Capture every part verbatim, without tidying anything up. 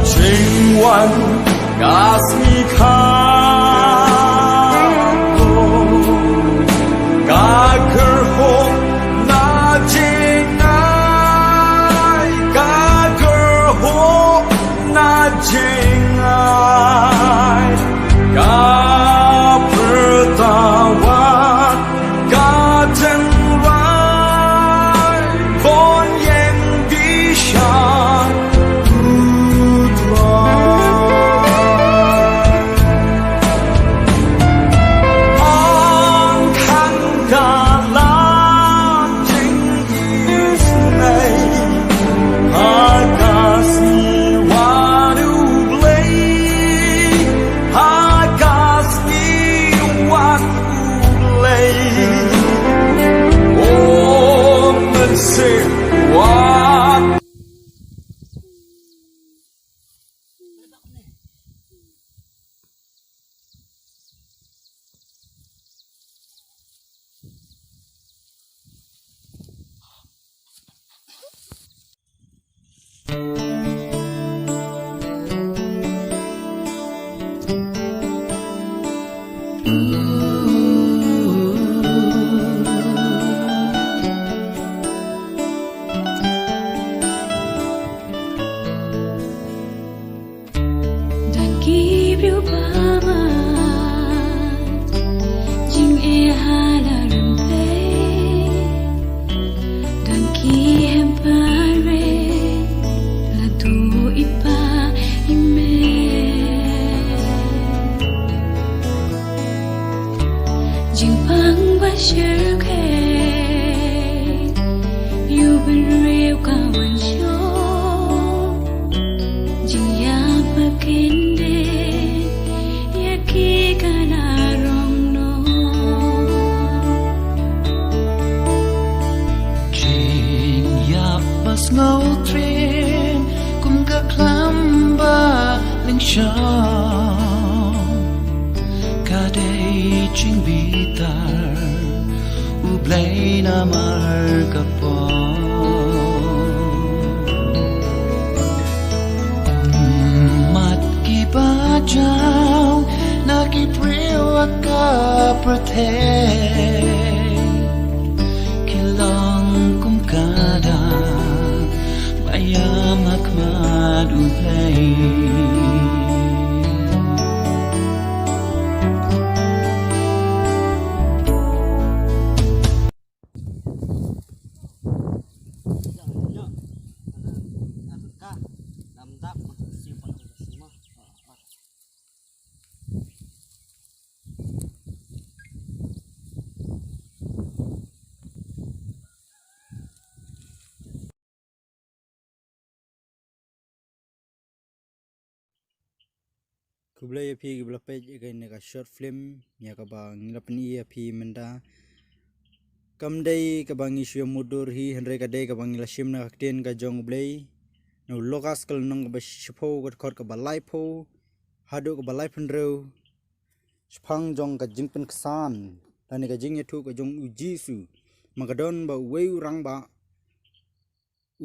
Jingwan ka sngi kaba ka kyrhoh na jingai, ka kyrhoh na jingai, ka pyrta wat ka tynrai, khun ïing bishar u Trai. Ong khang ka la jing isynei ha ka sngi wan U Blei, ha ka sngi wan U Blei. O Mynsiem Bakhuid. Don ki briew ba man jingeh ha la rympei, don ki hem pare la tuh i pa i mei. Jingpang ba shyrkhei ïa u bynriew ka wan shuh. Jingïap ba kyndit ïa ki ka la rong noh. Jingïap ba sngewtriem kum ka khlam ba lyngshong, ka dei jingbitar U Blei namar ka pop. Ummat kiba jaw na ki briew ha ka pyrthei ki long kum ka dak ba ïam ha khmat U Blei. Khublei ïa phi kiba la peit ïa kane ka short film ïa kaba ngi la pyni ïa phi mynta. Kam dei kaba ngi shu ïa mutdur hi, hynrei ka dei kaba ngi la shim na ka ktien ka jong U Blei. Na u Lukas ka lynnong kaba shiphew, ka dkhot kaba laiphew haduh kaba laiphew hynriew. Shaphang jong ka jingpynksan lane ka jingïathuh ka jong U Jisu, ma ka don ba uwei u rangbah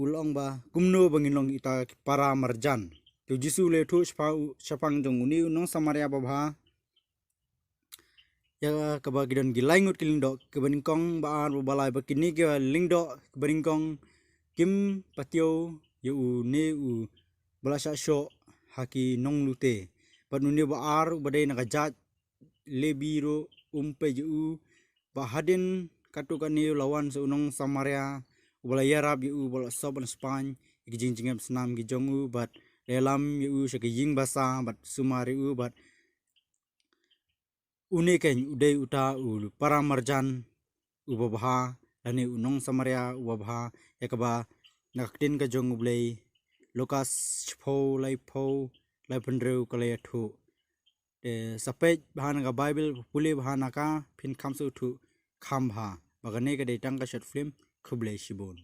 u la ong ba kumno ba ngin long ita ki para marjan. Te U Jisu u la ïathuh shaphang, shaphang jong une u nong Samaria babha, ïa kaba ki don ki lai ngut ki lyngdoh, kiba nyngkong, ba ar, ba lai, ba kine ki lyngdoh kiba nyngkong kim patiaw ïa une uba la shah shoh ha ki nonglute. Bad une ba ar uba dei na ka jait Lebi ruh um peit ïa u. Bad hadien katto katne u la wan sa u nong Samaria uba la ïarap ïa u, ba la sop ban spaiñ ïa ki jingjngem snam ki jong u, bad la ïalam ïa u sha ka ïing basa bad sumar ïa u. Bad une keiñ u dei uta u para marjan uba bha, lane u nong Samaria uba bha, ïa kaba na ka ktien ka jong U Blei, Lukas shiphew, laiphew, laiphew hynriew ka la ïathuh. Te sa peit bha na ka Baibl, pule bha na ka, phin kham sngewthuh kham bha. Ba kane ka dei tang ka short film. Khublei shibun.